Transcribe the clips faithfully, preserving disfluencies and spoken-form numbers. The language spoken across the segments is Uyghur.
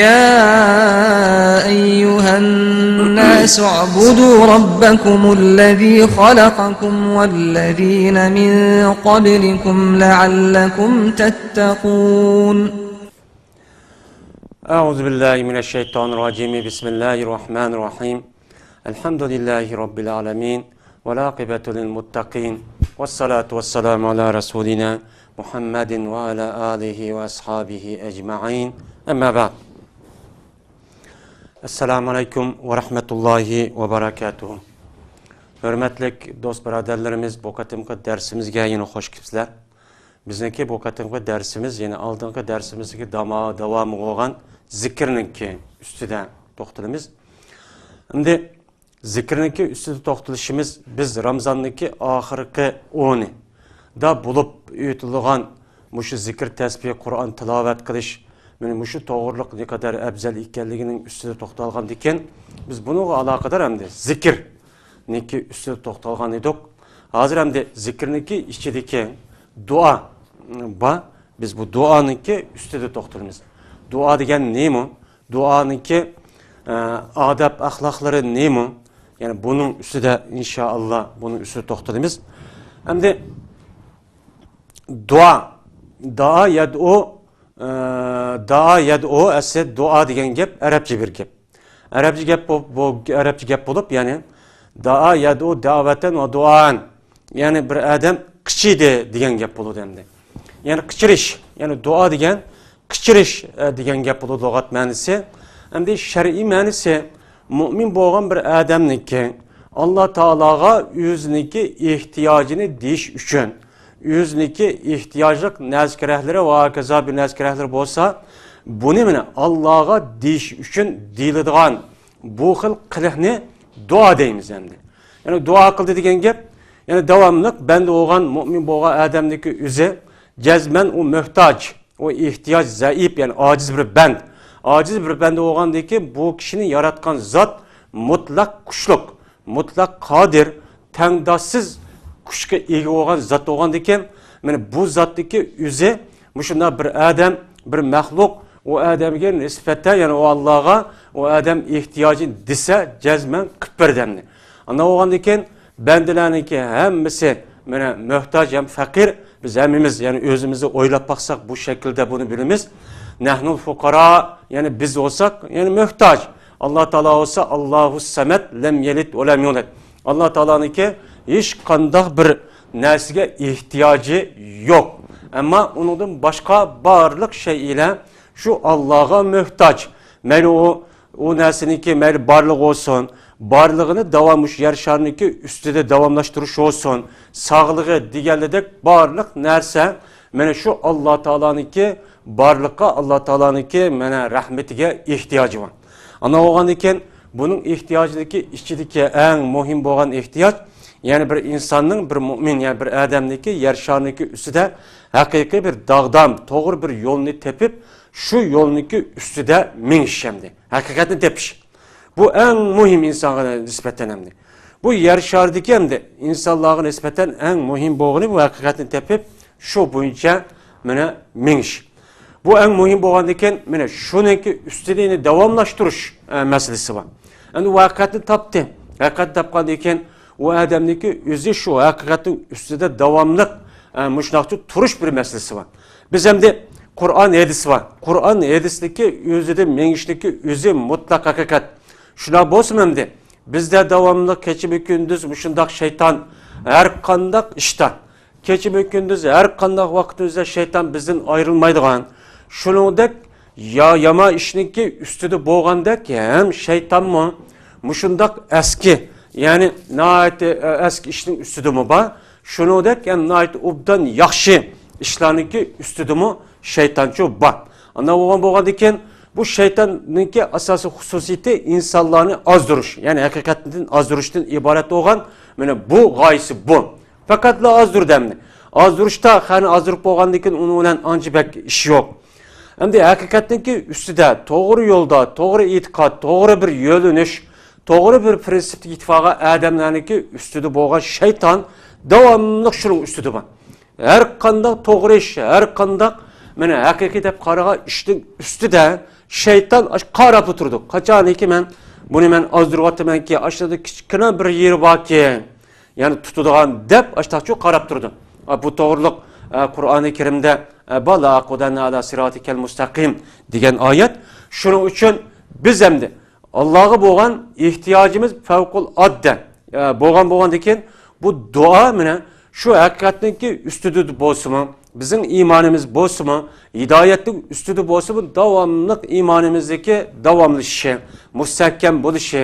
يا أيها الناس اعبدوا ربكم الذي خلقكم والذين من قبلكم لعلكم تتقون. أعوذ بالله من الشيطان الرجيم. بسم الله الرحمن الرحيم. الحمد لله رب العالمين. والعاقبة للمتقين. والصلاة والسلام على رسولنا محمد وعلى آله وأصحابه أجمعين. أما بعد. السلام عليكم ورحمة الله وبركاته. ھۆرمەتلىك دوست بۇرادەرلىرىمىز، بۇ قېتىمقى دەرسىمىزگە يەنە خوش كېلىپسىلەر. بىزنىڭكى بۇ قېتىمقى دەرسىمىز يەنە ئالدىنقى دەرسىمىزدىكى داما-، داۋامى بولغان زىكىرنىڭكى ئۈستىدە توختىلىمىز. ئەمدى زىكىرنىڭكى ئۈستىدە توختىلىشىمىز، بىز رامزاننىڭكى ئاخىرقى ئونىدا بولۇپ ئۆتۈلىدىغان مۇشۇ زىكىر، تەسبىھ، قۇرئان تىلاۋەت قىلىش، مانا مۇشۇ توغرىلىق نەقەدەر ئەپزەل ئىكەنلىكىنىڭ ئۈستىدە توختالغاندىكىن، بىز بۇنىڭغا ئالاقىدار ئەمدى زىكىرنىڭكى ئۈستىدە توختالغان ئىدۇق. ھازىر ئەمدى زىكىرنىڭكى ئىچىدىكى دۇئا بار. بىز بۇ دۇئانىڭكى ئۈستىدە توختىلىمىز. دۇئا دېگەن نېمە؟ دۇئانىڭكى، ئە، ئادەپ ئەخلاقلىرى نېمە؟ يەنى بۇنىڭ ئۈستىدە، ئىنشائاللا، بۇنىڭ ئۈستىدە توختىلىمىز. ئەمدى دۇئا، دائا يەدئۇ، ئە، دائا يەدئۇ، ئەسلى دۇئا دېگەن گەپ ئەرەبچە بىر گەپ. ئەرەبچە گەپ بو-، بۇ ئەرەبچە گەپ بولۇپ، يەنى دائا يەدئۇ دەۋەتەن ۋە دۇئان. يەنى بىر ئادەم قىچىدى دېگەن گەپ بولىدۇ ئەمدى. يەنى قىچىرىش، يەنى دۇئا دېگەن قىچىرىش، ئە، دېگەن گەپ بولىدۇ لۇغەت مەنىسى. ئەمدى شەرئىي مەنىسى، مۇئمىن بولغان بىر ئادەمنىڭكى ئاللا تائالاغا ئۆزىنىڭكى ئېھتىياجىنى دېيىش ئۈچۈن، ئۆزىنىڭكى ئېھتىياجلىق نەرسە-كېرەكلىرى ۋە ھاكازا بىر نەرسە-كېرەكلىرى بولسا، بۇنى مانا ئاللاغا دېيىش ئۈچۈن دېيىلىدىغان بۇ خىل قىلىقنى دۇئا دەيمىز ئەمدى. يەنى دۇئا قىلدى دېگەن گەپ، يەنى داۋاملىق بەندە بولغان، مۇئمىن بولغان ئادەمنىڭكى ئۆزى جەزمەن ئۇ مۆھتاج، ئۇ ئېھتىياج، زەئىپ، يەنى ئاجىز بىر بەند. ئاجىز بىر بەندە بولغاندىكىن بۇ كىشىنى ياراتقان زات مۇتلەق كۈچلۈك، مۇتلەق قادىر، تەڭداشسىز كۈچكە ئىگە بولغان زات بولغاندىكىن، مانا بۇ زاتتىكى ئۆزى مۇشۇنداق بىر ئادەم، بىر مەخلۇق، ئۇ ئادەمگە نىسبەتەن، يەنى ئۇ ئاللاغا ئۇ ئادەم ئېھتىياجىنى دېسە، جەزمەن قىلىپ بەردى ئەمدى. ئانداق بولغاندىكىن، بەندىلەرنىڭكى ھەممىسى مانا مۆھتاج ھەم پەقىر. بىز ھەممىمىز، يەنى ئۆزىمىزنى ئويلاپ باقساق، بۇ شەكىلدە بۇنى بىلىمىز. نەھنۇل فۇقارا، يەنى بىز بولساق، يەنى مۆھتاج. ئاللا تائالا بولسا، ئاللاھۇ سەمەد، لەم يەلىد ۋە لەم يۇلەد. ئاللا تائالانىڭكى ھېچ قانداق بىر نەرسىگە ئېھتىياجى يوق. ئەمما ئۇنىڭدىن باشقا بارلىق شەيئىلەر شۇ ئاللاغا مۆھتاج. مەيلى ئۇ، ئۇ نەرسىنىڭكى مەيلى بارلىقى بولسۇن، بارلىقىنى داۋام، مۇشۇ يەر شارىنىڭكى ئۈستىدە داۋاملاشتۇرۇش بولسۇن، ساغلىقى دېگەنلىدەك بارلىق نەرسە مانا شۇ ئاللا تائالانىڭكى بارلىققا، ئاللا تائالانىڭكى مانا رەھمىتىگە ئېھتىياجى بار. ئانداق بولغاندىكىن، بۇنىڭ ئېھتىياجىدىكى ئىچىدىكى ئەڭ مۇھىم بولغان ئېھتىياج، يەنى بىر ئىنساننىڭ، بىر مۇئمىن، يەنى بىر ئادەمنىڭكى يەر شارىنىڭكى ئۈستىدە ھەقىقىي بىر داغدام، توغرا بىر يولنى تېپىپ، شۇ يولنىڭكى ئۈستىدە مېڭىش ئەمدى. ھەقىقەتنى تېپىش. بۇ ئەڭ مۇھىم ئىنسانغا نىسبەتەن ئەمدى. بۇ يەر شارىدىكى ئەمدى ئىنسانلارغا نىسبەتەن ئەڭ مۇھىم بولغىنى بۇ ھەقىقەتنى تېپىپ، شۇ بويىچە مانا مېڭىش. بۇ ئەڭ مۇھىم بولغاندىكىن، مانا شۇنىڭكى ئۈستىدە يەنە داۋاملاشتۇرۇش، ئە، مەسىلىسى بار. ئەمدى بۇ ھەقىقەتنى تاپتى. ھەقىقەتنى تاپقاندىن كېيىن، ئۇ ئادەمنىڭكى ئۆزى شۇ ھەقىقەتنىڭ ئۈستىدە داۋاملىق، ئە، مۇشۇنداقچە تۇرۇش بىر مەسىلىسى بار. بىز ئەمدى قۇرئان، ھەدىس بار. قۇرئان، ھەدىسنىڭكى ئۆزىدە مېڭىشنىڭكى ئۆزى مۇتلەق ھەقىقەت. شۇنداق بولسىمۇ ئەمدى بىزدە داۋاملىق كېچىمۇ كۈندۈز مۇشۇنداق شەيتان ھەر قانداق ئىشتا، كېچىمۇ كۈندۈز ھەر قانداق ۋاقىتىمىزدا شەيتان بىزدىن ئايرىلمايدىغان، شۇنىڭدەك يا-، يامان ئىشنىڭكى ئۈستىدە بولغاندەك ھەم شەيتانمۇ مۇشۇنداق ئەسكى، يەنى ناھايىتى، ئە، ئەسكى ئىشنىڭ ئۈستىدىمۇ بار. شۇنىڭدەك ھەم ناھايىتى ئوبدان ياخشى ئىشلارنىڭكى ئۈستىدىمۇ شەيتانچۇ بار. ئانداق بولغان بولغاندىكىن، بۇ شەيتاننىڭكى ئاساسىي خۇسۇسىيىتى ئىنسانلارنى ئازدۇرۇش، يەنى ھەقىقەتتىن ئازدۇرۇشتىن ئىبارەت بولغان، مانا بۇ غايىسى بۇ. پەقەتلا ئازدۇرىدۇ ئەمدى. ئازدۇرۇشتا قېنى ئازدۇرۇپ بولغاندىن كېيىن ئۇنىڭ بىلەن ئانچە بەك ئىش يوق. ئەمدى ھەقىقەتنىڭكى ئۈستىدە توغرا يولدا، توغرا ئېتىقاد، توغرا بىر يۆنىلىش، توغرا بىر پرىنسىپتىكى ئېتىقادقا ئادەملەرنىڭكى ئۈستىدە بولغان شەيتان داۋاملىق شۇنىڭ ئۈستىدە بار. ھەر قانداق توغرا ئىش، ھەر قانداق مانا ھەقىقىي دەپ قارىغان ئىشنىڭ ئۈستىدە شەيتان ئاش قاراپلا تۇرىدۇ. قاچانكى مەن بۇنى مەن ئازدۇرۇۋاتىمەنكى، ئاشۇ كىچىككىنە بىر يېرى باركى، يەنى تۇتىدىغان دەپ ئاشتاقچۇ قاراپ تۇرىدۇ. بۇ توغرىلىق، ئە، قۇرئانى كەرىمدە، ئە، «بالا قۇدەننە ئالا سىراتىكەل مۇستەقىم» دېگەن ئايەت. شۇنىڭ ئۈچۈن بىز ئەمدى ئاللاغا بولغان ئېھتىياجىمىز پەۋقۇلئاددە، ئە، بولغان بولغاندىن كېيىن بۇ دۇئا مانا شۇ ھەقىقەتنىڭكى ئۈستىدە بولسىمۇ، بىزنىڭ ئىمانىمىز بولسىمۇ، ھىدايەتنىڭ ئۈستىدە بولسىمۇ، داۋاملىق ئىمانىمىزدىكى داۋاملىشىشى، مۇستەھكەم بولۇشى،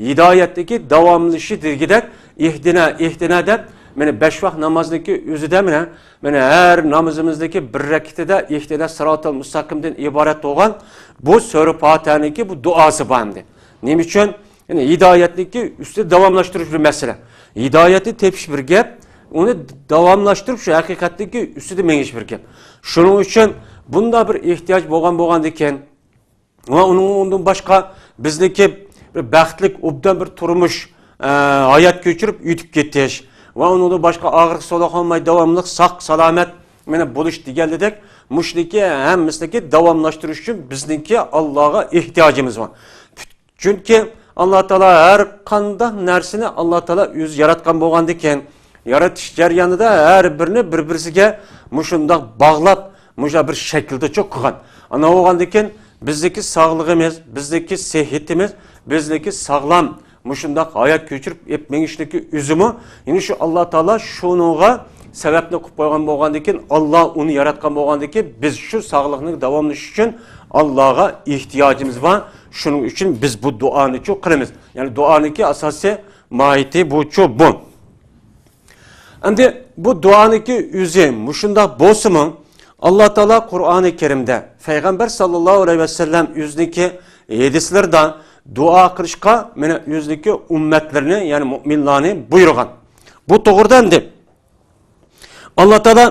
ھىدايەتتىكى داۋاملىشىشى دېگۈدەك، «ئىھدىنا، ئىھدىنا» دەپ، مانا بەش ۋاق نامازنىڭكى ئۆزىدە مانا، مانا ھەر نامىزىمىزدىكى بىر رەكىتىدە «ئىھدىنا سىراتال مۇستەقىمدىن» ئىبارەت بولغان بۇ سۈرە پاتىھەنىڭكى بۇ دۇئاسى بار ئەمدى. نېمە ئۈچۈن؟ يەنى ھىدايەتنىڭكى ئۈستىدە داۋاملاشتۇرۇش بىر مەسىلە. ھىدايەتنى تېپىش بىر گەپ، ئۇنى داۋاملاشتۇرۇپ شۇ ھەقىقەتنىڭكى ئۈستىدە مېڭىش بىر گەپ. شۇنىڭ ئۈچۈن بۇنداق بىر ئېھتىياج بولغان بولغاندىكىن، ۋە ئۇنىڭ، ئۇندىن باشقا بىزنىڭكى بىر بەختلىك، ئوبدان بىر تۇرمۇش، ئە، ھايات كۆچۈرۈپ ئۆتۈپ كېتىش ۋە ئۇنىڭدىن باشقا ئاغرىق سولاق بولماي داۋاملىق ساق سالامەت مانا بولۇش دېگەنلىدەك، مۇشۇنىڭكى ھەممىسىنىڭكى داۋاملاشتۇرۇش ئۈچۈن بىزنىڭكى ئاللاغا ئېھتىياجىمىز بار. چۈنكى ئاللا تائالا ھەر قانداق نەرسىنى ئاللا تائالا ئۆزى ياراتقان بولغاندىكىن، يارىتىش جەريانىدا ھەر بىرىنى بىر-بىرسىگە مۇشۇنداق باغلاپ، مۇشۇنداق بىر شەكىلدە چوق قىلغان. ئانا بولغاندىكىن بىزدىكى ساغلىقىمىز، بىزدىكى سېھىتىمىز، بىزدىكى ساغلام مۇشۇنداق ھايات كۆچۈرۈپ ئېپ مېڭىشنىكى ئۆزىمۇ، يەنى شۇ ئاللا تائالا شۇنىڭغا سەۋەبنى قىلىپ قويغان بولغاندىكىن، ئاللا ئۇنى ياراتقان بولغاندىكىن، بىز شۇ ساغلىقنىڭ داۋاملىشىشى ئۈچۈن ئاللاغا ئېھتىياجىمىز بار. شۇنىڭ ئۈچۈن بىز بۇ دۇئانىچۇ قىلىمىز. يەنى دۇئانىڭكى ئاساسىي ماھىيىتى بۇچۇ بۇ. ئەمدى بۇ دۇئانىڭكى ئۆزى مۇشۇنداق بولسىمۇ، ئاللا تائالا قۇرئانى كەرىمدە پەيغەمبەر ساللاللاھۇ ئەلەيھى ۋەسەللەم ئۆزىنىڭكى ھەدىسلىرىدا دۇئا قىلىشقا مانا ئۆزىنىڭكى ئۈممەتلىرىنى، يەنى مۇئمىنلارنى بۇيرۇغان. بۇ توغرىدا ئەمدى ئاللا تائالا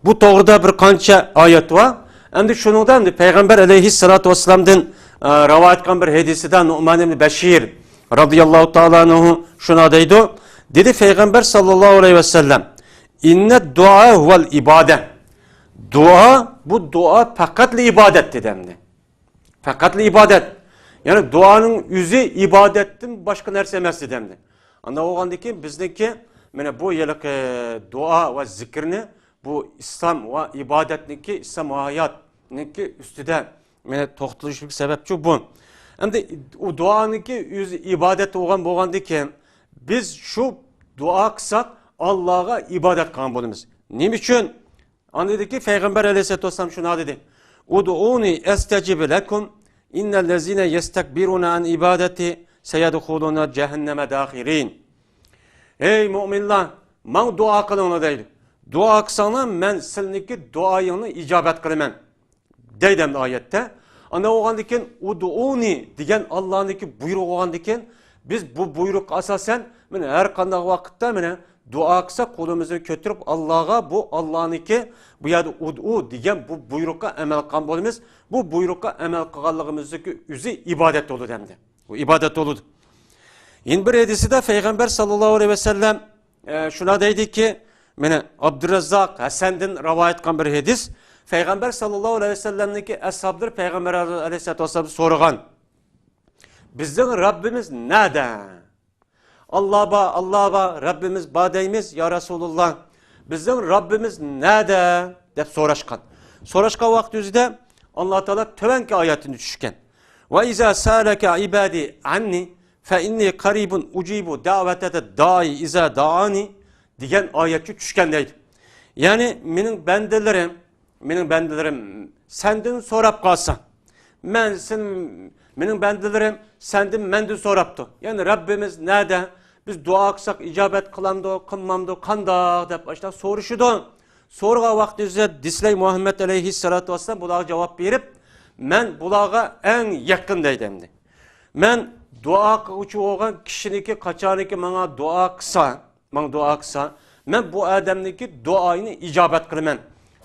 بۇ توغرىدا بىر قانچە ئايەت بار. ئەمدى شۇنىڭدا ئەمدى پەيغەمبەر ئەلەيھىسسالاتۇ ۋەسسالامدىن، ئە، رىۋايەت قىلغان بىر ھەدىسىدە نۇئمان ئىبنى بەشىر رازىياللاھۇ تائالا ئەنھۇ شۇنداق دەيدۇ. دېدى پەيغەمبەر ساللاللاھۇ ئەلەيھى ۋەسەللەم، «ئىننەد دۇئا ھۇۋەل ئىبادە.» دۇئا، بۇ دۇئا پەقەتلا ئىبادەت دېدى ئەمدى. پەقەتلا ئىبادەت. يەنى دۇئانىڭ ئۆزى ئىبادەتتىن باشقا نەرسە ئەمەس دېدى ئەمدى. ئانداق بولغاندىن كېيىن بىزنىڭكى مانا بۇ ھېلىقى دۇئا ۋە زىكىرنى بۇ ئىسلام ۋە ئىبادەتنىڭكى، ئىسلام ۋە ھاياتنىڭكى ئۈستىدە مانا توختىلىشلىق سەۋەبچۇ بۇ. ئەمدى ئۇ دۇئانىڭكى ئۆزى ئىبادەت بولغان بولغاندىن كېيىن بىز شۇ دۇئا قىلساق ئاللاغا ئىبادەت قىلغان بولىمىز. نېمە ئۈچۈن؟ ئاندىن كېيىن پەيغەمبەر ئەلەيھىسسالاتۇ ۋەسسالام شۇنداق دېدى، «ئۇدئۇنى ئەستەجىب لەكۇم، ئىننەللەزىنە يەستەكبىرۇنە ئەن ئىبادەتى سەيەدخۇلۇنە جەھەننەمە داخىرىن.» «ھەي مۇئمىنلار، ماڭا دۇئا قىلىڭلار» دەيدۇ. «دۇئا قىلساڭلار، مەن سىلىنىڭكى دۇئايىڭنى ئىجابەت قىلىمەن» دەيدۇ ئەمدى ئايەتتە. ئانداق بولغاندىن كېيىن، «ئۇدئۇنى» دېگەن ئاللانىڭكى بۇيرۇقى بولغاندىن كېيىن، بىز بۇ بۇيرۇققا ئاساسەن، مانا ھەر قانداق ۋاقىتتا مانا دۇئا قىلساق، قولىمىزنى كۆتۈرۈپ ئاللاغا، بۇ ئاللانىڭكى بۇ يەردە «ئۇدئۇ» دېگەن بۇ بۇيرۇققا ئەمەل قىلغان بولىمىز. بۇ بۇيرۇققا ئەمەل قىلغانلىقىمىزنىڭكى ئۆزى ئىبادەت بولىدۇ ئەمدى. بۇ ئىبادەت بولىدۇ. يەنە بىر ھەدىسىدە پەيغەمبەر ساللاللاھۇ ئەلەيھى ۋەسەللەم، ئە، شۇنداق دەيدىكى، مانا ئابدۇرەززاق ھەسەندىن رىۋايەت قىلغان بىر ھەدىس. پەيغەمبەر ساللاللاھۇ ئەلەيھى ۋەسەللەمنىڭكى ئەسھابلىرى پەيغەمبەر ئەلەيھىسسالاتۇ ۋەسسالامدىن سورىغان، «بىزنىڭ رەببىمىز نەدە؟ ئاللا بار، ئاللا بار، رەببىمىز بار دەيمىز، يا رەسۇلۇللا. بىزنىڭ رەببىمىز نەدە؟» دەپ سوراشقان. سوراشقان ۋاقىت ئۆزىدە ئاللا تائالا تۆۋەنكى ئايەتنى چۈشكەن. «ۋە ئىزا سەئەلەكە ئىبادى ئەننى فەئىننى قەرىبۇن ئۇجىبۇ دەئۋەتەد دائى ئىزا دائانى» دېگەن ئايەتكە چۈشكەن دەيدۇ. يەنى مېنىڭ بەندىلىرىم، مېنىڭ بەندىلىرىم سەندىن سوراپ قالسا، مەن سەن، مېنىڭ بەندىلىرىم سەندىن، مەندىن سوراپتۇ. يەنى رەببىمىز نەدە؟ بىز دۇئا قىلساق ئىجابەت قىلامدۇ، قىلمامدۇ، قانداق دەپ ئاشۇنداق سورىشىدۇ. سورىغان ۋاقتىدا دېسىلەي مۇھەممەد ئەلەيھىسسالاتۇ ۋەسسالام بۇلارغا جاۋاب بېرىپ، مەن بۇلارغا ئەڭ يېقىن دەيدۇ ئەمدى. مەن دۇئا قىلغۇچى بولغان كىشىنىڭكى، قاچانكى ماڭا دۇئا قىلسا، ماڭا دۇئا قىلسا، مەن بۇ ئادەمنىڭكى دۇئايىنى ئىجابەت قىلىمەن.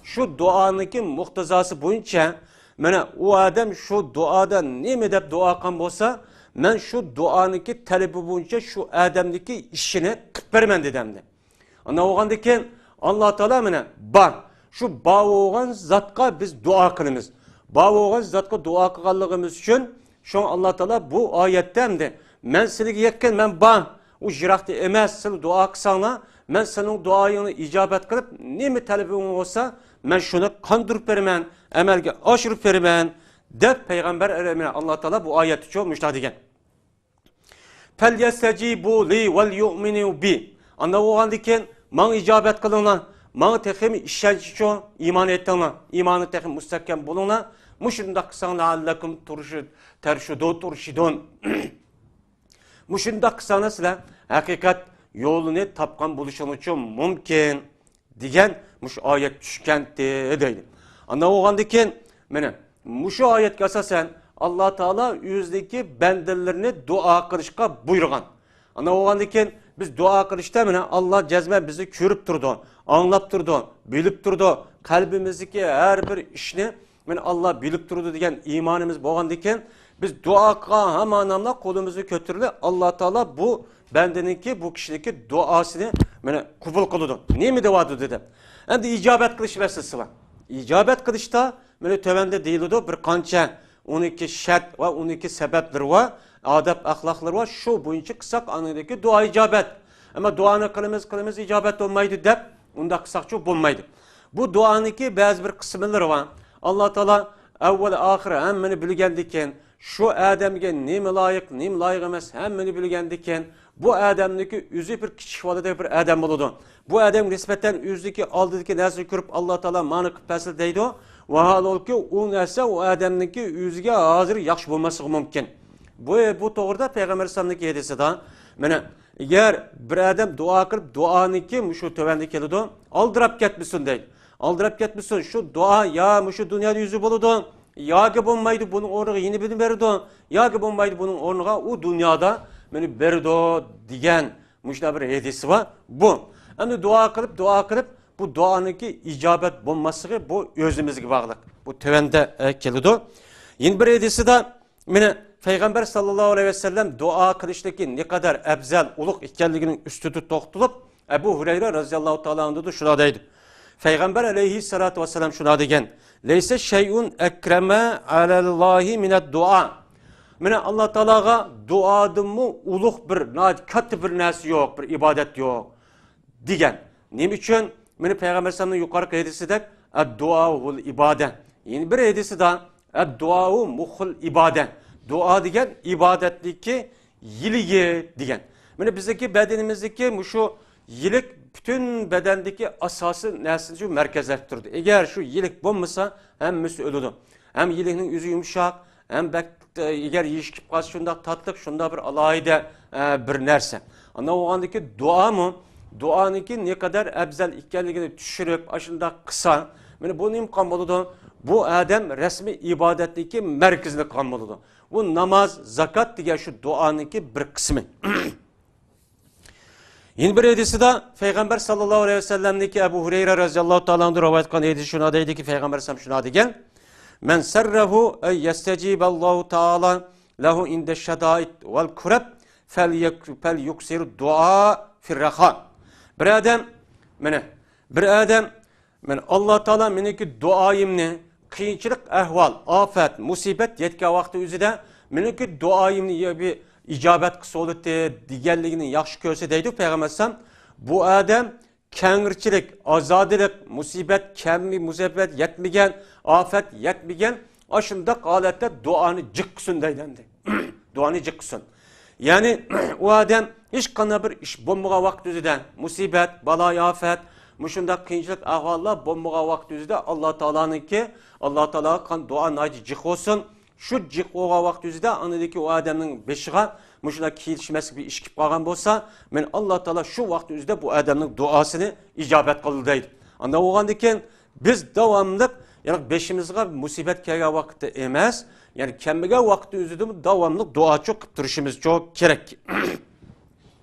شۇ دۇئانىڭكى مۇقتىزاسى بويىچە، مانا ئۇ ئادەم شۇ دۇئادا نېمە دەپ دۇئا قىلغان بولسا، مەن شۇ دۇئانىڭكى تەلىپى بويىچە شۇ ئادەمنىڭكى ئىشىنى قىلىپ بېرىمەن دېدى ئەمدى. ئانداق بولغاندىن كېيىن ئاللا تائالا مانا بار. شۇ بار بولغان زاتقا بىز دۇئا قىلىمىز. بار بولغان زاتقا دۇئا قىلغانلىقىمىز ئۈچۈن، شۇڭا ئاللا تائالا بۇ ئايەتتە ئەمدى، مەن سىلىگە يەتكەن، مەن بار، ئۇ يىراقتا ئەمەس، سىلەر دۇئا قىلساڭلار، مەن سىلىنىڭ دۇئايىڭنى ئىجابەت قىلىپ، نېمە تەلىپىڭ بولسا، مەن شۇنى قاندۇرۇپ بېرىمەن، ئەمەلگە ئاشۇرۇپ بېرىمەن، دەپ پەيغەمبەر، ئاللا تائالا بۇ ئايەتتىچۇ مۇشۇنداق دېگەن. فَلْيَسْتَجِيبُوا لِي وَلْيُؤْمِنُوا بِي. ئانداق بولغاندىن كېيىن، ماڭا ئىجابەت قىلىڭلار، ماڭا تېخىمۇ ئىشەنچ ئۈچۈن ئىمان ئېيتىڭلار، ئىمانى تېخىمۇ مۇستەھكەم بولۇڭلار. مۇشۇنداق قىلساڭ، لَعَلَّكُمْ تُرْشِ-، تَرْشُدُونَ، تۇرشىدۇن. مۇشۇنداق قىلساڭلار، سىلەر ھەقىقەت يولىنى تاپقان بولۇشۇڭلار مۇمكىن. دېگەن مۇشۇ ئايەت چۈشكەنتى دەيدۇ. ئانداق بولغاندىن كېيىن، مانا مۇشۇ ئايەتكە ئاساسەن، ئاللا تائالا ئۆزىنىڭكى بەندىلىرىنى دۇئا قىلىشقا بۇيرۇغان. ئانداق بولغاندىن كېيىن، بىز دۇئا قىلىشتا، مانا، ئاللا جەزمەن بىزنى كۆرۈپ تۇرىدۇ، ئاڭلاپ تۇرىدۇ، بىلىپ تۇرىدۇ. قەلبىمىزدىكى ھەر بىر ئىشنى، مانا، ئاللا بىلىپ تۇرىدۇ دېگەن ئىمانىمىز بولغاندىن كېيىن، بىز دۇئا قىلغان ھامان قولىمىزنى كۆتۈرىلى، ئاللا تائالا بۇ بەندىنىڭكى، بۇ كىشىنىڭكى دۇئاسىنى، مانا، قوبۇل قىلىدۇ. نېمە دەۋاتىدۇ دەپ. ئەمدى ئىجابەت قىلىش مەسىلىسى بار. ئىجابەت قىلىشتا، مانا، تۆۋەندە دېيىلىدۇ، بىر قانچە ئۇنىڭكى شەرت ۋە ئۇنىڭكى سەۋەبلىرى بار، ئادەپ ئەخلاقلىرى بار، شۇ بويىچە قىلساق ئاندىكى دۇئا ئىجابەت. ئەمما دۇئانى قىلىمىز، قىلىمىز، ئىجابەت بولمايدۇ دەپ، ئۇنداق قىلساقچۇ بولمايدۇ. بۇ دۇئانىڭكى بەزى بىر قىسىملىرى بار. ئاللا تائالا ئەۋۋەل ئاخىر ھەممىنى بىلگەندىكىن، شۇ ئادەمگە نېمە لايىق، نېمە لايىق ئەمەس، ھەممىنى بىلگەندىكىن، بۇ ئادەمنىڭكى ئۆزى بىر كىچىك بالىدەك بىر ئادەم بولىدۇ. بۇ ئادەمگە نىسبەتەن ئۆزىدىكى ئالدىدىكى نەرسىنى كۆرۈپ، ئاللا تائالا مانا قىلىپ بەرسە دەيدۇ. ۋاھالبۇكى، ئۇ نەرسە ئۇ ئادەمنىڭكى ئۆزىگە ھازىر ياخشى بولماسلىقى مۇمكىن. بۇ، بۇ توغرىدا پەيغەمبەر ئەلەيھىسسالامنىڭكى ھەدىسىدە، مانا، ئەگەر بىر ئادەم دۇئا قىلىپ، دۇئانىڭكى مۇشۇ تۆۋەندە كېلىدۇ، ئالدىراپ كەتمىسۇن دەيدۇ. ئالدىراپ كەتمىسۇن، شۇ دۇئا يا مۇشۇ دۇنيادا يۈزى بولىدۇ، ياكى بولمايدۇ، بۇنىڭ ئورنىغا يېنى بىرنى بېرىدۇ، ياكى بولمايدۇ، بۇنىڭ ئورنىغا ئۇ دۇنيادا مېنى بېرىدۇ دېگەن مۇشۇنداق بىر ھەدىسى بار. بۇ. ئەمدى دۇئا قىلىپ، دۇئا قىلىپ، بۇ دۇئانىڭكى ئىجابەت بولماسلىقى بۇ ئۆزىمىزگە باغلىق. بۇ تۆۋەندە، ئە، كېلىدۇ. يەنە بىر ھەدىسىدە، مانا، پەيغەمبەر ساللاللاھۇ ئەلەيھى ۋەسەللەم دۇئا قىلىشنىڭكى نەقەدەر ئەپزەل، ئۇلۇغ ئىكەنلىكىنىڭ ئۈستىدە توختىلىپ، ئەبۇ ھۇرەيرە رەزىياللاھۇ تائالا ئەنھۇ شۇنداق دەيدۇ. پەيغەمبەر ئەلەيھىسسالاتۇ ۋەسسالام شۇنداق دېگەن، لەيسە شەيئۇن ئەكرەمە ئەلەللاھى مىنەد دۇئا. مانا، ئاللا تائالاغا دۇئادىنمۇ ئۇلۇغ بىر، ناھايىتى كاتتا بىر نەرسە يوق، بىر ئىبادەت يوق دېگەن. نېمە ئۈچۈن؟ مانا پەيغەمبەر ئەلەيھىسسالامنىڭ يۇقىرىقى ھەدىسىدەك، ئەددۇئا ھۇل ئىبادە. يەنە بىر ھەدىسىدە، ئەددۇئا مۇخۇل ئىبادە. دۇئا دېگەن ئىبادەتنىڭكى يىلىكى دېگەن. مانا بىزدىكى بەدىنىمىزدىكى مۇشۇ يىلىك پۈتۈن بەدەندىكى ئاساسىي نەرسىنى شۇ مەركەزلەشتۈرىدۇ. ئەگەر شۇ يىلىك بولمىسا، ھەممىسى ئۆلىدۇ. ھەم يىلىكنىڭ ئۆزى يۇمشاق، ھەم بەك، ئەگەر يېيىش كېلىپ قالسا، شۇنداق تاتلىق، شۇنداق بىر ئالاھىدە، ئە، بىر نەرسە. ئانداق بولغاندىكى دۇئامۇ، دۇئانىڭكى نەقەدەر ئەپزەل ئىكەنلىكىنى چۈشىنىپ، ئاشۇنداق قىلسا، مانا بۇ نېمە قىلغان بولىدۇ؟ بۇ ئادەم رەسمىي ئىبادەتنىڭكى مەركىزىنى قىلغان بولىدۇ. بۇ ناماز، زاكات دېگەن شۇ دۇئانىڭكى بىر قىسمى. يەنە بىر ھەدىسىدە پەيغەمبەر ساللاللاھۇ ئەلەيھى ۋەسەللەمنىڭكى ئەبۇ ھۇرەيرە رەزىياللاھۇ تائالا ئەنھۇ رىۋايەت قىلغان ھەدىسى شۇنداق دەيدىكى، پەيغەمبەر ئەلەيھىسسالام شۇنداق دېگەن، مەن سەررەھۇ ئەن يەستەجىبەللاھۇ تائالا لەھۇ ئىندە شەدائىد ۋەل كۇرەب فەل يەك-، فەل يۇكسىر دۇئا فىر رەخا. بىر ئادەم، مانا، بىر ئادەم مەن ئاللا تائالا مېنىڭكى دۇئايىمنى، قىيىنچىلىق ئەھۋال، ئاپەت، مۇسىبەت يەتكەن ۋاقتى ئۆزىدە مېنىڭكى دۇئايىمنى يە-، بىر ئىجابەت قىلسا بولاتتى دېگەنلىكىنى ياخشى كۆرسە دەيدۇ پەيغەمبەر ئەلەيھىسسالام. بۇ ئادەم كەڭرىچىلىك، ئازادىلىق، مۇسىبەت كەممۇ-، مۇسىبەت يەتمىگەن، ئاپەت يەتمىگەن، ئاشۇنداق ھالەتتە دۇئانى جىق قىلسۇن دەيدۇ ئەمدى. دۇئانى جىق قىلسۇن. يەنى، ئۇ ئادەم ھېچقانداق بىر ئىش بولمىغان ۋاقىت ئۆزىدە، مۇسىبەت، بالايىئاپەت، مۇشۇنداق قىيىنچىلىق ئەھۋاللار بولمىغان ۋاقىت ئۆزىدە ئاللا تائالانىڭكى، ئاللا تائالاغا قىلغان دۇئا ناھايىتى جىق بولسۇن. شۇ جىق بولغان ۋاقىت ئۆزىدە ئاندىن كېيىن ئۇ ئادەمنىڭ بېشىغا مۇشۇنداق كېلىشمەسلىك بىر ئىش كېلىپ قالغان بولسا، مەن ئاللا تائالا شۇ ۋاقىت ئۆزىدە بۇ ئادەمنىڭ دۇئاسىنى ئىجابەت قىلدى دەيدۇ. ئانداق بولغاندىن كېيىن، بىز داۋاملىق، يەنى بېشىمىزغا مۇسىبەت كەلگەن ۋاقىتتا ئەمەس، يەنى كەلمىگەن ۋاقىتتا ئۆزىدىمۇ داۋاملىق دۇئاچۇ قىلىپ تۇرۇشىمىزچۇ كېرەك.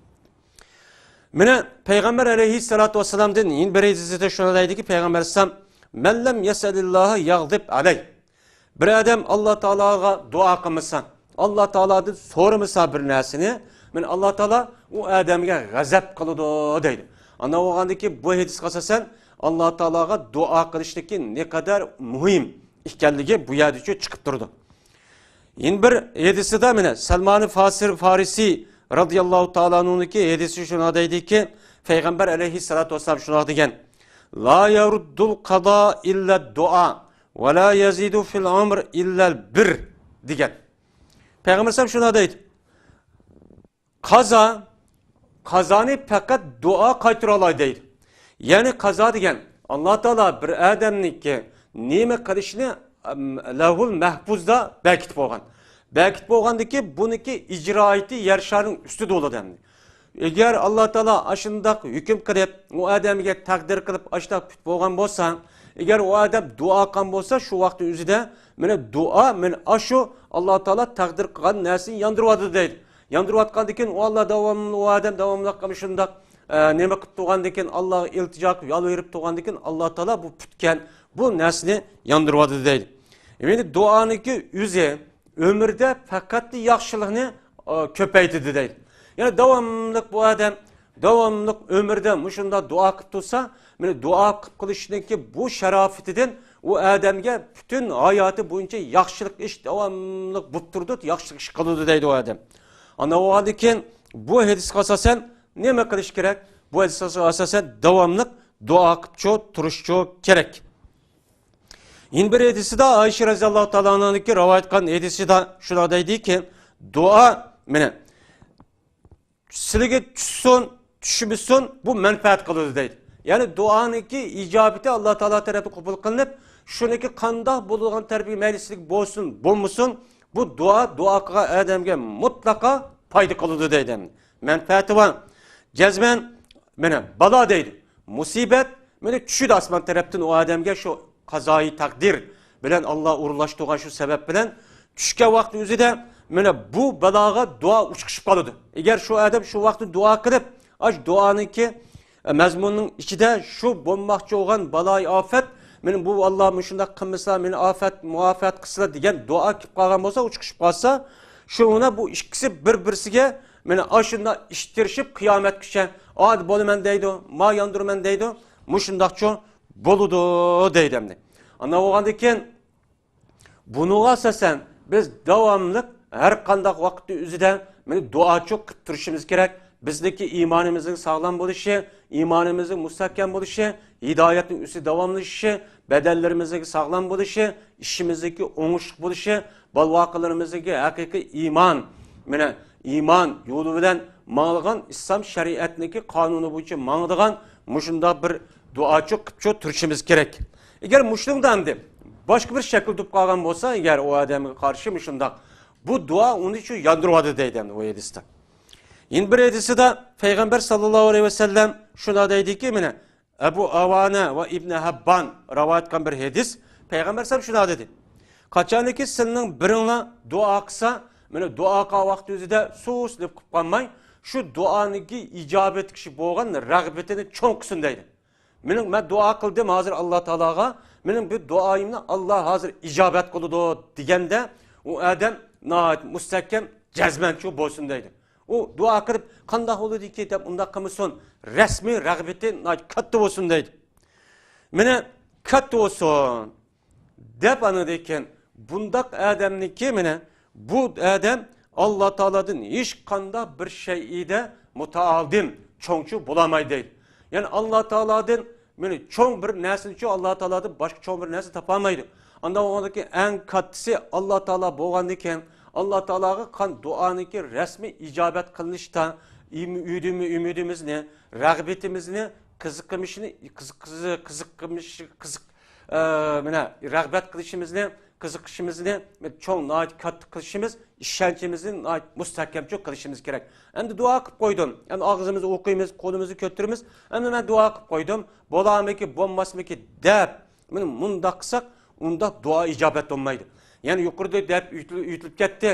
مانا پەيغەمبەر ئەلەيھىسسالاتۇ ۋەسسالامدىن يەنە بىر ھەدىسىدە شۇنداق دەيدىكى، پەيغەمبەر ئەلەيھىسسالام، مەن لەم يەسئەلىللاھە يەغدىب ئەلەيھ. بىر ئادەم ئاللا تائالاغا دۇئا قىلمىسا، ئاللا تائالادىن سورىمىسا بىر نەرسىنى، مانا ئاللا تائالا ئۇ ئادەمگە غەزەپ قىلىدۇ دەيدۇ. ئانداق بولغاندىكى بۇ ھەدىسكە ئاساسەن ئاللا تائالاغا دۇئا قىلىشنىكى نەقەدەر مۇھىم، ئىكەنلىكى بۇ يەردىچۇ چىقىپ تۇرىدۇ. يەنە بىر ھەدىسىدە مانا سەلمانى فاسىر فارىسى رازىياللاھۇ تائالا ئەنھۇنىڭكى ھەدىسى شۇنداق دەيدىكى، پەيغەمبەر ئەلەيھىسسالاتۇ ۋەسسالام شۇنداق دېگەن، لا يردُّ القضاء إلا الدعاء ولا يزيد في العمر إلا البر دېگەن. پەيغەمبەر ئەلەيھىسسالام شۇنداق دەيدۇ، قازا، قازانى پەقەت دۇئا قايتۇرالايدۇ دەيدۇ. يەنى قازا دېگەن، ئاللا تائالا بىر ئادەمنىڭكى نېمە قىلىشىنى، ئەم، لەۋھۇل مەھپۇزدا بەركىتىپ بولغان. بەركىتىپ بولغاندىكى بۇنىڭكى ئىجرائىيىتى يەر شارىنىڭ ئۈستىدە بولىدۇ ئەمدى. ئەگەر ئاللا تائالا ئاشۇنداق ھۆكۈم قىلىپ، ئۇ ئادەمگە تەقدىر قىلىپ ئاشۇنداق پۈت بولغان بولسا، ئەگەر ئۇ ئادەم دۇئا قىلغان بولسا، شۇ ۋاقىتنىڭ ئۆزىدە مانا دۇئا، مانا ئاشۇ ئاللا تائالا تەقدىر قىلغان نەرسىنى ياندۇرۇۋاتىدۇ دەيدۇ. ياندۇرۇۋاتقاندىن كېيىن ئۇ ئاللا داۋاملىق، ئۇ ئادەم داۋاملىق مۇشۇنداق، ئە، نېمە قىلىپ تۇرغاندىن كېيىن، ئاللاغا ئىلتىجا قىلىپ يالۋۇرۇپ تۇرغاندىن كېيىن، ئاللا تائالا بۇ پۈتكەن بۇ نەرسىنى ياندۇرۇۋاتىدۇ دەيدۇ. يەنى دۇئانىڭكى ئۆزى ئۆمرىدە پەقەتلا ياخشىلىقنى، ئە، كۆپەيتىدۇ دەيدۇ. يەنى داۋاملىق بۇ ئادەم داۋاملىق ئۆمرىدە مۇشۇنداق دۇئا قىلىپ تۇرسا، مانا دۇئا قىلىپ قىلىشنىڭكى بۇ شاراپىتىدىن ئۇ ئادەمگە پۈتۈن ھاياتى بويىچە ياخشىلىق ئىش داۋاملىق بولۇپ تۇرىدۇ، ياخشىلىق ئىش قىلىدۇ دەيدۇ ئۇ ئادەم. ئانداق بولغاندىن كېيىن بۇ ھەدىسكە ئاساسەن نېمە قىلىش كېرەك؟ بۇ ھەدىسكە ئاساسەن داۋاملىق دۇئا قىلىپچۇ تۇرۇشچۇ كېرەك. يەنە بىر ھەدىسىدە ئائىشە رەزىياللاھۇ تائالا ئەنھادىكى رىۋايەت قىلغان ھەدىسىدە شۇنداق دەيدىكى، دۇئا، مانا، سىلىگە چۈشسۇن، چۈشمىسۇن، بۇ مەنپەئەت قىلىدۇ دەيدۇ. يەنى دۇئانىڭكى ئىجابىتى ئاللا تائالا تەرەپتىن قوبۇل قىلىنىپ، شۇنىڭكى قانداق بولىدىغان تەرىپى مەيلى سىلىگە بولسۇن، بولمىسۇن، بۇ دۇئا، دۇئا قىلغان ئادەمگە مۇتلەقا پايدا قىلىدۇ دەيدۇ. مەنپەئەتى بار. جەزمەن، مانا، بالا دەيدۇ. مۇسىبەت، مانا، چۈشىدۇ ئاسمان تەرەپتىن ئۇ ئادەمگە شۇ قازائىي تەقدىر بىلەن ئاللا ئورۇنلاشتۇرغان شۇ سەۋەب بىلەن چۈشكەن ۋاقىتنىڭ ئۆزىدە مانا بۇ بالاغا دۇئا ئۇچقىشىپ قالىدۇ. ئەگەر شۇ ئادەم شۇ ۋاقىتتا دۇئا قىلىپ، ئاش دۇئانىڭكى، ئە، مەزمۇننىڭ ئىچىدە شۇ بولماقچى بولغان بالايى ئافەت، مانا بۇ ئاللا مۇشۇنداق قىلمىسا، مېنى ئافەت، مۇئافەت قىلسىلا دېگەن دۇئا كېلىپ قالغان بولسا، ئۇچقىشىپ قالسا، شۇ مانا بۇ ئىككىسى بىر-بىرسىگە مانا ئاشۇنداق ئىتتىرىشىپ قىيامەتكىچە، ئا، بولىمەن دەيدۇ، ما ياندۇرىمەن دەيدۇ، مۇشۇنداقچۇ بولىدۇ دەيدۇ ئەمدى. ئانداق بولغاندىن كېيىن بۇنىڭغا ئاساسەن بىز داۋاملىق ھەر قانداق ۋاقىتتا ئۆزىدە مانا دۇئاچۇ قىلىپ تۇرۇشىمىز كېرەك. بىزنىڭكى ئىمانىمىزنىڭ ساغلام بولۇشى، ئىمانىمىزنىڭ مۇستەھكەم بولۇشى، ھىدايەتنىڭ ئۈستىدە داۋاملىشىشى، بەدەنلىرىمىزنىڭ ساغلام بولۇشى، ئىشىمىزنىڭكى ئوڭۇشلۇق بولۇشى، بالا-ۋاقىلىرىمىزنىڭكى ھەقىقىي ئىمان، مانا ئىمان يولى بىلەن ماڭىدىغان، ئىسلام شەرىئەتنىڭكى قانۇنى بويىچە ماڭىدىغان مۇشۇنداق بىر دۇئاچۇ قىپچۇ تۇرۇشىمىز كېرەك. ئەگەر مۇشۇنىڭدا ئەمدى باشقا بىر شەكىل تۇرۇپ قالغان بولسا، ئەگەر ئۇ ئادەمگە قارشى مۇشۇنداق، بۇ دۇئا ئۇنى شۇ ياندۇرۇۋاتىدۇ دەيدۇ ئەمدى ئۇ ھەدىستە. يەنە بىر ھەدىسىدە پەيغەمبەر ساللاللاھۇ ئەلەيھى ۋەسەللەم شۇنداق دەيدىكى، مانا، ئەبۇ ئاۋانە ۋە ئىبنى ھەببان رىۋايەت قىلغان بىر ھەدىس. پەيغەمبەر سەللەم شۇنداق دېدى، قاچانكى سىلىنىڭ بىرىڭلار دۇئا قىلسا، مانا دۇئا قىلغان ۋاقتى ئۆزىدە سۇسلىپ قىلىپ قالماي، شۇ دۇئانىڭكى ئىجابەت كىشى بولغان رەغبىتىنى چوڭ قىلسۇن دەيدۇ. مېنىڭ، مەن دۇئا قىلدىم ھازىر ئاللا تائالاغا، مېنىڭ بۇ دۇئايىمنى ئاللا ھازىر ئىجابەت قىلىدۇ دېگەندە، ئۇ ئادەم ناھايىتى مۇستەھكەم، جەزمەنچۇ بولسۇن دەيدۇ. ئۇ دۇئا قىلىپ، قانداق بولىدىكى دەپ ئۇنداق قىلمىسۇن، رەسمىي رەغبىتى ناھايىتى كاتتا بولسۇن دەيدۇ. مېنى كاتتا بولسۇن دەپ، ئاندىن كېيىن بۇنداق ئادەمنىڭكى، مانا بۇ ئادەم ئاللا تائالادىن ھېچقانداق بىر شەيئىدە مۇتەئالىم، چوڭچۇ بولالمايدۇ دەيدۇ. يەنى ئاللا تائالادىن، مانا، چوڭ بىر نەرسىنىچۇ ئاللا تائالادىن باشقا چوڭ بىر نەرسە تاپالمايدۇ. ئانداق بولغاندىكىن ئەڭ كاتتىسى ئاللا تائالا بولغاندىكىن، ئاللا تائالاغا قىلغان دۇئانىڭكى رەسمىي ئىجابەت قىلىنىشتا ئۈمىدىمىزنى، رەغبىتىمىزنى، قىزىقىمىشنى، قىزىق-، قىزىق-، قىزىقىمىش-، قىزىق-، ئە، مانا، رەغبەت قىلىشىمىزنى، قىزىقىشىمىزنى چوڭ، ناھايىتى كاتتا قىلىشىمىز، ئىشەنچىمىزنى ناھايىتى مۇستەھكەمچۇ قىلىشىمىز كېرەك. ئەمدى دۇئا قىلىپ قويدۇم. ئەمدى ئاغزىمىزنى ئوقۇيمىز، قولىمىزنى كۆتۈرىمىز. ئەمدى مەن دۇئا قىلىپ قويدۇم. بولارمىكى، بولماسمىكى دەپ، مانا مۇنداق قىلساق، ئۇنداق دۇئا ئىجابەت بولمايدۇ. يەنە يۇقىرىدا دەپ ئۆتۈلۈپ كەتتى.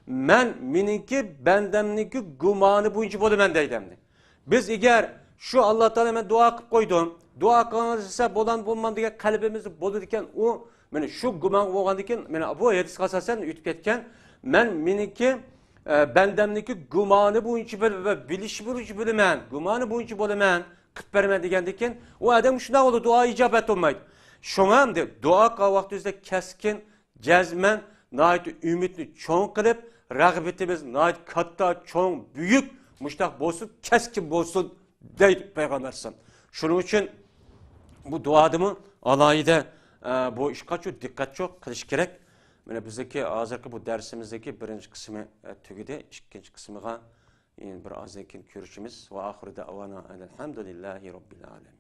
مەن، مېنىڭكى، بەندەمنىڭكى گۇمانى بويىچە بولىمەن دەيدۇ ئەمدى. بىز ئەگەر شۇ ئاللا تائالا مەن دۇئا قىلىپ قويدۇم، دۇئا قىلىڭلار دېسە بولامدۇ بولمامدۇ دېگەن قەلبىمىزدە بولىدىكەن ئۇ، مانا شۇ گۇمانغا بولغاندىكىن، مانا بۇ ھەدىسكە ئاساسەن ئۆتۈپ كەتكەن، مەن مېنىڭكى، ئە، بەندەمنىڭكى گۇمانى بويىچە بىل-، ۋە بىلىشى بويىچە بىلىمەن، گۇمانى بويىچە بولىمەن، قىلىپ بېرىمەن دېگەندىكىن، ئۇ ئادەم شۇنداق بولىدۇ، دۇئا ئىجابەت بولمايدۇ. شۇڭا ئەمدى دۇئا قىلغان ۋاقتىمىزدا كەسكىن، جەزمەن، ناھايىتى ئۈمىدنى چوڭ قىلىپ، رەغبىتىمىز ناھايىتى كاتتا، چوڭ، بۈيۈك، مۇشتاق بولسۇن، كەسكىن بولسۇن دەيدۇ پەيغەمبەر ئەلەيھىسسالام. شۇنىڭ ئۈچۈن بۇ دۇئادىمۇ ئالاھىدە، ئە، بۇ ئىشقا چۇ دىققەت چوق قىلىش كېرەك. مانا بىزدىكى ھازىرقى بۇ دەرسىمىزدىكى بىرىنچى قىسمى، ئە، تۈگىدى. ئىككىنچى قىسمىغا يەنە بىر ئازدىن كېيىن كۆرۈشىمىز. ۋە ئاخىرۇ دەۋانا ئەنىل ھەمدۇلىللاھى رەببىل ئالەمىن.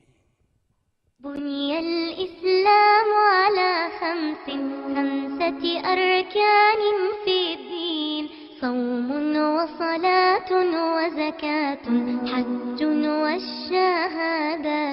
بني الإسلام على خمس، خمسة أركان في الدين، صوم وصلاة وزكاة، حج والشهادتين.